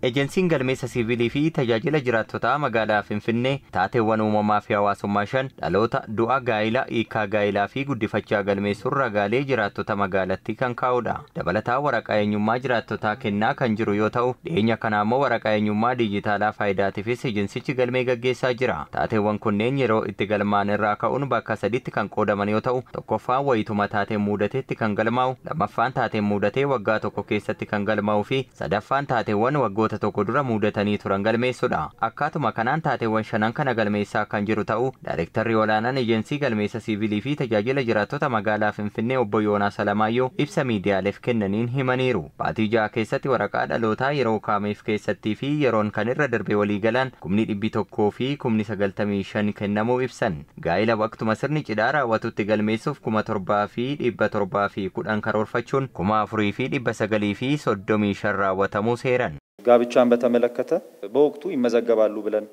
Ejensiin galmeessa siivilii fi tajaajila jiraattotaa magaalaa Finfinnee taateewwan uumamaa fi hawaasummaa shan dhaloota, du'a, gaa'ilaa, hiikaa gaa'ilaa fi guddifachaa galmeessuun ragaalee jiraattota magaalattii kan kaa'udha. Dabalataa waraqaa eenyummaa jiraattotaa kennaa kan jiru yoo ta'u, dhiyeenya kana immoo waraqaa eenyummaa diijitaalaa faayidaatiifis ejensichi galmee gaggeessaa jira. Taateewwan kunneen yeroo itti galmaan irraa ka'uun bakka sadiitti kan qoodaman yoo ta'u, tokkoffaan wayituma taateen mudateetti kan galmaa'u, lammaffaan taateen mudatee waggaa tokko keessatti kan galmaa'uu fi sadaffaan taateewwan waggoota tokko dura mudatanii turan galmeessudha. Akkaatuma kanaan taateewwan shanan kana galmeessaa kan jiru ta'uu Daayirektarri olaanaan Ejensii Galmeessa Siivilii fi Tajaajila Jiraattota Magaalaa Finfinnee obbo Yoonaas Alamaayyoo ibsa miidiyaaleef kennaniin himaniiru. Baatii 6 keessatti waraqaa dhalootaa yeroo kaameef keessattii fi yeroon kan irra darbe waliigalaan 195,095 kennamuu ibsan. Gaa'ila waqtuma sirni cidhaa raawwatutti galmeessuuf 7,710 karoorfachuun 4,935 raawwatamuu seeran. ጋብቻን በተመለከተ በወቅቱ ይመዘገባሉ ብለን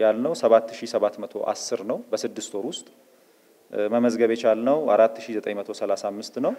ያልነው 7710 ነው። በስድስት ወር ውስጥ መመዝገብ የቻልነው 4935 ነው።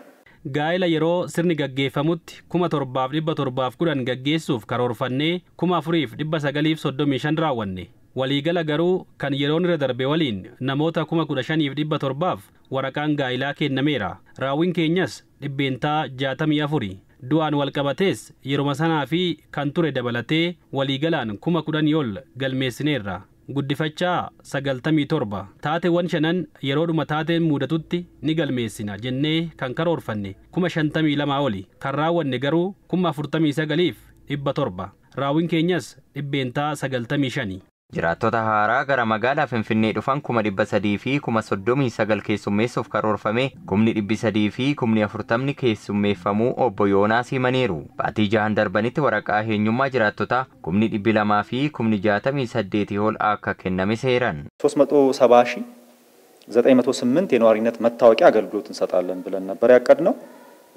Gaa'ila yeroo sirni gaggeeffamutti 7,710 gaggeessuuf karoorfannee 4,935 raawwanne. Waliigala garuu kan yeroon irra darbe waliin namoota 15,700 waraqaan gaa'ilaa kennameera. Raawwiin keenyas 64%. Du'aan walqabatees yeruma sanaa fi kan ture dabalatee waliigalaan 10,000 ol galmeessineerra. Guddifachaa 97. Taateewwan shanan yeroodhuma taateen mudatutti ni galmeessina jennee kan karoorfanne 52,000 oli. Kan raawwanne garuu 49,700. Raawwiin keenyas 95%. Jiraattota haaraa gara magaalaa Finfinnee dhufan 339,000 keessummeessuuf karoorfame 340,000 keessummeeffamuu obbo Yoonaas himaniiru. Baatii jahan darbanitti waraqaa eenyummaa jiraattotaa 268,000 ol akka kenname seeran. 370,908 የነዋሪነት መታወቂያ አገልግሎት እንሰጣለን ብለን ነበር ያቀድነው።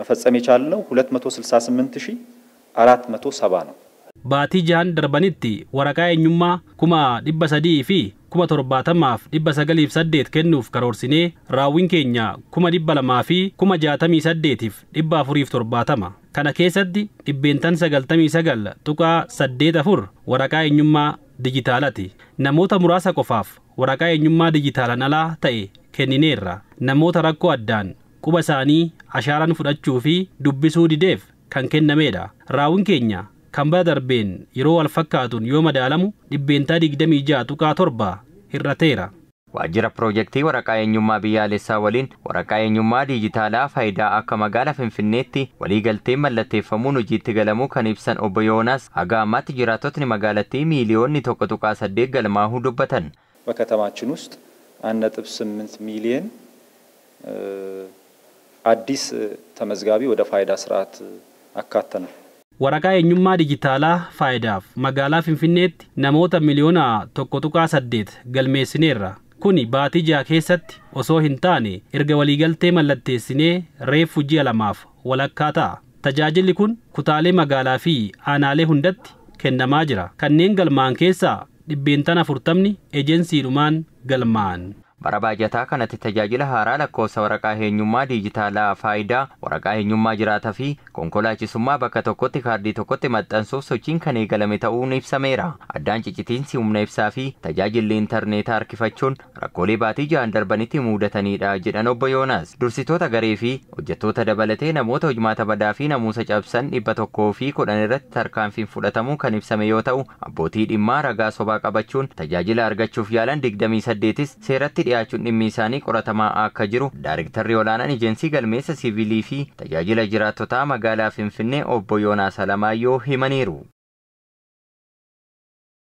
መፈጸም የቻልነው 268470 ነው። Baatii jahan darbanitti waraqaa eenyummaa 370,908 kennuuf karoorsinee raawwiin keenya 268,470. Kana keessatti 99.84% waraqaa eenyummaa dijitaalati. Namoota muraasa qofaaf waraqaa eenyummaa dijitaalaan alaa ta'e kennineerra. Namoota rakkoo addaan quba isaanii ashaaraan fudhachuu fi dubbisuu dideef kan kennamedha. Raawwiin keenya kan bara darbeen yeroo wal fakkaatuun yoo madaalamu 26.7% hir'ateera. Waajjira piroojeektii waraqaa eenyummaa biyyaalessaa waliin waraqaa eenyummaa diijitaalaa faayidaa akka magaalaa Finfinneetti waliigalteen mallatteeffamuun hojiitti galamuu kan ibsan obbo Yoonaas haga ammaatti jiraattotni magaalattii miiliyoonni 1.8 galmaahuu dubbatan. በከተማችን ውስጥ 1.8 ሚሊዮን አዲስ ተመዝጋቢ ወደ ፋይዳ ስርዓት አካተናል። Waraqaa eenyummaa dijitaalaa faayidaaf magaalaa Finfinneetti namoota miliyoona 1.8 galmeessineerra. Kuni baatii 6 keessatti osoo hin taane erga waliigaltee mallatteessinee reeffu ji'a 2 walakkaa ta'a. Tajaajilli kun kutaalee magaalaa fi aanaalee hundatti kennamaa jira. Kanneen galmaa'an keessaa 40% ejensiidhumaan galmaa'an. Bara baajataa kanatti tajaajila haaraa lakkoofsa waraqaa eenyummaa diijitaalaa faayidaa, waraqaa eenyummaa jiraataa fi konkolaachisummaa bakka tokkotti kaardii tokkotti maxxansuuf sochiin kan eegalame ta'uun ibsameera. Addaan ciccitiinsi humna ibsaa fi tajaajilli intarneetaa harkifachuun rakkoolee baatii jahan darbanitti mudatanidha jedhan obbo Yoonaas. Dursitoota garee fi hojjettoota dabalatee namoota hojmaata badaa fi namuusa cabsan 110 irratti tarkaanfiin fudhatamuu kan ibsame yoo ta'u, abbootii dhimmaa ragaa sobaa qabachuun tajaajila argachuuf yaalan 28 seeratti dhiyaachuun dhimmi isaanii qoratamaa akka jiru Daayirektarri olaanaan Ejensii Galmeessa Siivilii fi Tajaajila Jiraattotaa magaalaa Finfinnee obbo Yoonaas Alamaayyoo himaniiru.